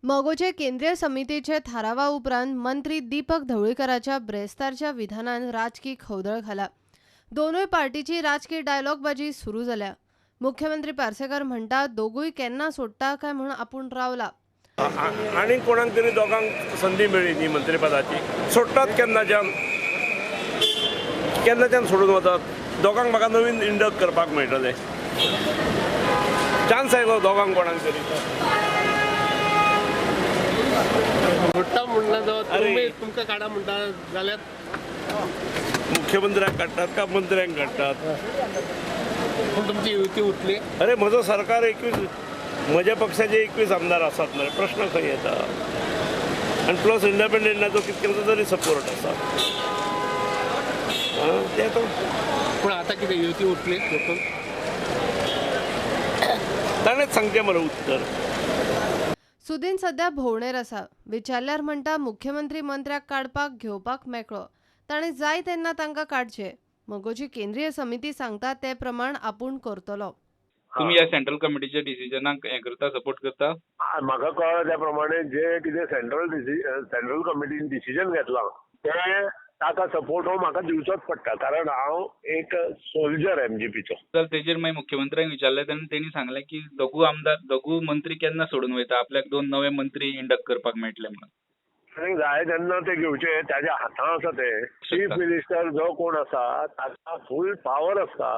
मगोचे केंद्रीय समितीचे थारावा उपरांत मंत्री दीपक ढवळीकराच्या ब्रेस्तारच्या विधानान राजकी खवदळ घाला. दोनूय पार्टीची राजकी डायलॉगबाजी सुरू जाल्या. मुख्यमंत्री पार्सेकर म्हणटा दोगूय केन्ना सोडटा काय म्हूण आपूण रावला. आनी कोणाक तरी दोगांक संदी मेळ्ळी न्ही मंत्रीपदाची, सोडटात केन्नाच्यान केन्नाच्यान सोडून वतात. दोगांक म्हाका नवीन इंडक्ट करपाक मेळटलें, चान्स आयलो दोगांक कोणाक तरी. सोडटा म्हणटा तुमकां काडा म्हणटा जाल्यार मुख्यमंत्र्यांक काडटात का मंत्र्यांक काडटात? पूण तुमची युती उरतली? अरे म्हजो सरकार 21, म्हज्या पक्षाचे 21 आमदार आसात मरे, प्रश्न खंय येता? आनी प्लस इंडिपेंडंटाचो कितक्यांचो तरी सपोर्ट आसा. ते तो पूण आतां कितें युती उरतली? ताणेंच सांगचें मरे उत्तर. सुदीन सध्या भोंवणेर आसा. विचारल्यार म्हणटा मुख्यमंत्री मंत्र्याक काडपाक घेवपाक मेकळो, ताणें जाय तेन्ना तांकां काडचे. मगोची केंद्रीय समिती सांगता ते प्रमाण आपूण करतलो. तुमी ह्या सेंट्रल कमिटीच्या डिसिजनाक हें करता, सपोर्ट करता? म्हाका कळ्ळें त्या प्रमाणे जे कितें सेंट्रल कमिटीन डिसिजन घेतलां तें ताका सपोर्ट हो म्हाका दिवचोच पडटा, कारण हांव एक सोल्जर एमजीपीचो. तर तेजेर मागीर मुख्यमंत्र्यांक विचारलें तेन्ना तेणी सांगलें की दोगूय आमदार दोगूय मंत्री केन्ना सोडून वयता, आपल्याक 2 नवे मंत्री इंडक्ट करपाक मेळटले म्हणून. आनी जाय तेन्ना ते घेवचे, ताज्या हातान आसा ते. चीफ मिनिस्टर जो कोण आसा ताका फूल पावर आसता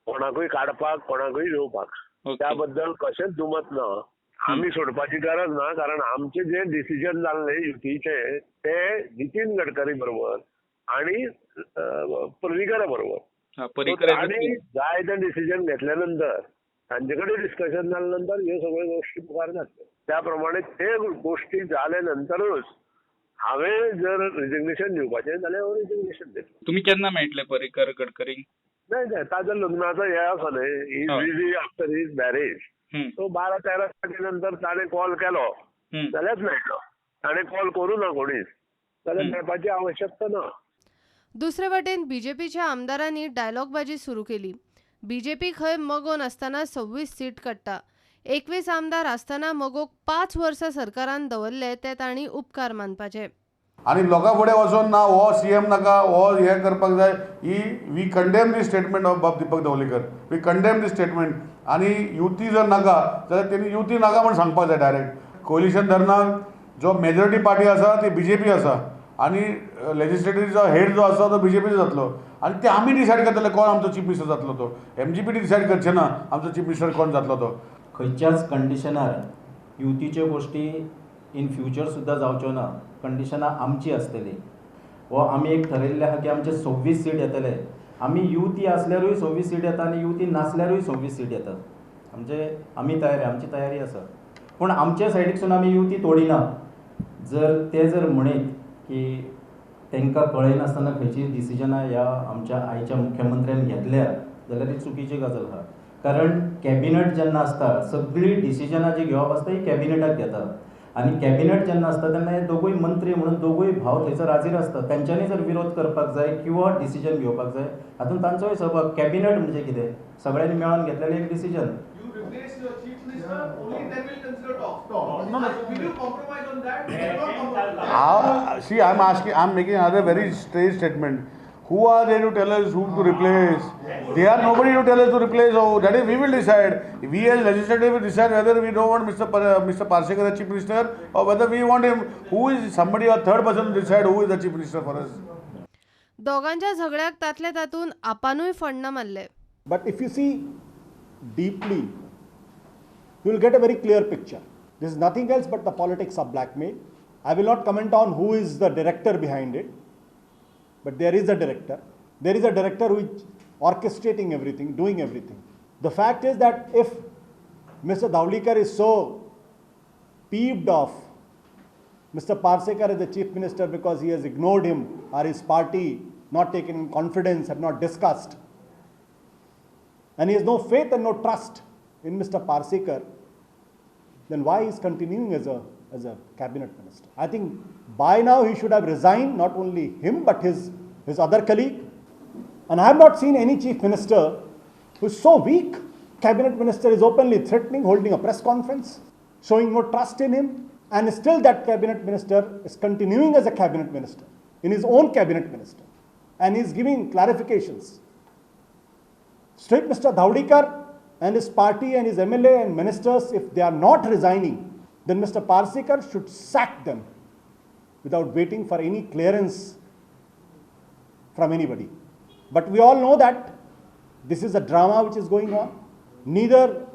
कोणाकूय काडपाक कोणाकूय घेवपाक, त्या बद्दल कशेंच दुमत ना. आमी सोडपाची गरज ना, कारण आमचे जे डिसिजन जाल्ले युतीचे ते नितीन गडकरी बरोबर आणि पर्रीकरा बरोबर, आनी जाय ते डिसिजन घेतल्या नंतर तांचे कडेन डिस्कशन जाल्या नंतर ह्यो सगळ्यो गोष्टी मुखार जातल्यो. त्या प्रमाणे ते गोष्टी जाल्या नंतरूच हांवें जर रिजिग्नेशन दिवपाचें जाल्यार हांव रिजिग्नेशन दितलो. तुमी केन्ना मेळटले पर्रीकर गडकरी? नाही नाही, ताजो लग्नाचो हे आसा न्ही, is busy after his marriage, so 12-13 तारखे नंतर ताणें कॉल केलो जाल्यार मेळटलो. ताणें कॉल करूं ना कोणीच जाल्यार मेळपाची आवश्यकता ना. दुसरे वटेन बीजेपीच्या आमदारांनी डायलॉगबाजी सुरू केली. बीजेपी खंय मगो नासतना 26 सीट काडटा. 21 आमदार आसतना मगोक 5 वर्सां सरकारान दवरले ते तांणी उपकार मानपाचे. आनी लोकां फुडें वचून ना हो सीएम नाका हो हें करपाक जाय, ही we condemn the statement of Babu Deepak Dhavalikar, we condemn the statement. आनी युती जर नाका जाल्यार तेणी युती नाका म्हूण सांगपाक जाय डायरेक्ट. कोलिशन धरना जो मेजॉरिटी पार्टी आसा ती बीजेपी आसा आनी लेजिस्लेटिव्हचो हेड जो आसा तो बीजेपीचो जातलो आनी ते आमी डिसायड करतले कोण आमचो चीफ मिनिस्टर जातलो तो. एमजीपी डिसायड करचे ना आमचो चीफ मिनिस्टर कोण जातलो तो. खंयच्याच कंडिशनार युतीच्यो गोश्टी इन फ्युचर सुद्दां जावच्यो ना, कंडिशनां आमची आसतली. हो आमी एक ठरयल्लें आहा की आमचे 26 सीट येतले. आमी युती आसल्यारूय 26 सीट येता आनी युती नासल्यारूय 26 सीट येतात. आमचे आमी तयारी, आमची तयारी आसा. पूण आमच्या सायडीकसून आमी युती तोडिना. जर ते जर म्हणीत की तांकां कळयनासतना खंयचीय डिसिजनां ह्या आमच्या आयच्या मुख्यमंत्र्यान घेतल्या जाल्यार ती चुकीची गजाल आहा. कारण कॅबिनेट जेन्ना आसता सगळीं डिसिजनां जी घेवप आसता ही कॅबिनेटाक घेतात आनी कॅबिनेट जेन्ना आसता तेन्ना हे दोगूय मंत्री म्हणून दोगूय भाव थंयसर हाजीर आसता. तेंच्यांनी जर विरोध करपाक जाय किंवा डिसिजन घेवपाक जाय हातूंत तांचोय सहभाग. कॅबिनेट म्हणजे कितें, सगळ्यांनी मेळोन घेतलेलें एक decision. See, I'm asking, I'm making another very strange statement. Who are they to tell us whom to replace? They are nobody to tell us to replace. Oh, that is, we will decide. We as legislative will decide whether we don't want Mr. Parsekar as chief minister or whether we want him. Who is somebody or third person to decide who is the chief minister for us? दोगांच्या झगड्याक तातले तातून आपानूय फण्ण मारले. But if you see deeply, you will get a very clear picture. This is nothing else but the politics of blackmail. I will not comment on who is the director behind it, but there is a director. There is a director who is orchestrating everything, doing everything. The fact is that if Mr. Dhavalikar is so peeved off Mr. Parsekar as the chief minister because he has ignored him or his party not taken in confidence, have not discussed, and he has no faith and no trust in Mr. Parsekar, then why is continuing as a cabinet minister? I think by now he should have resigned, not only him but his other colleague. And I have not seen any chief minister who is so weak. Cabinet minister is openly threatening, holding a press conference. showing no trust in him, and still that cabinet minister is continuing as a cabinet minister, in his own cabinet minister, and he is giving clarifications. Straight Mr. Dhavalikar and his party and his MLA and ministers, if they are not resigning, then Mr. Parsekar should sack them without waiting for any clearance from anybody. But we all know that this is a drama which is going on. Neither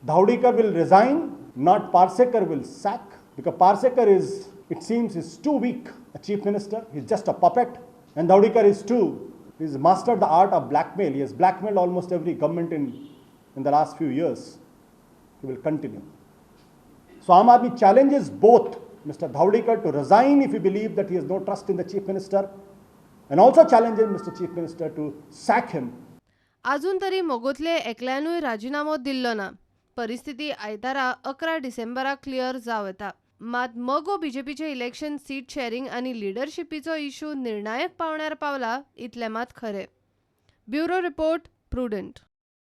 Dhavalikar will resign, not Parsekar will sack, because Parsekar is, it seems, is too weak a chief minister. He's just a puppet. And Dhavalikar is too, he's mastered the art of blackmail. He has blackmailed almost every government in the last few years. He will continue. So Aam Aadmi challenges both Mr. Dhavalikar to resign if he believes that he has no trust in the chief minister, and also challenges Mr. Chief Minister to sack him. अजून तरी मगोतले एकल्यानूय राजिनामो दिल्लो ना. परिस्थिती आयतारा 11 डिसेंबराक clear जावं येता. मात मगो बीजेपीचे इलेक्शन सीट शेअरिंग आनी लिडरशिपीचो इशू निर्णायक पावण्यार पावला इतलें मात खरें. Bureau report, Prudent.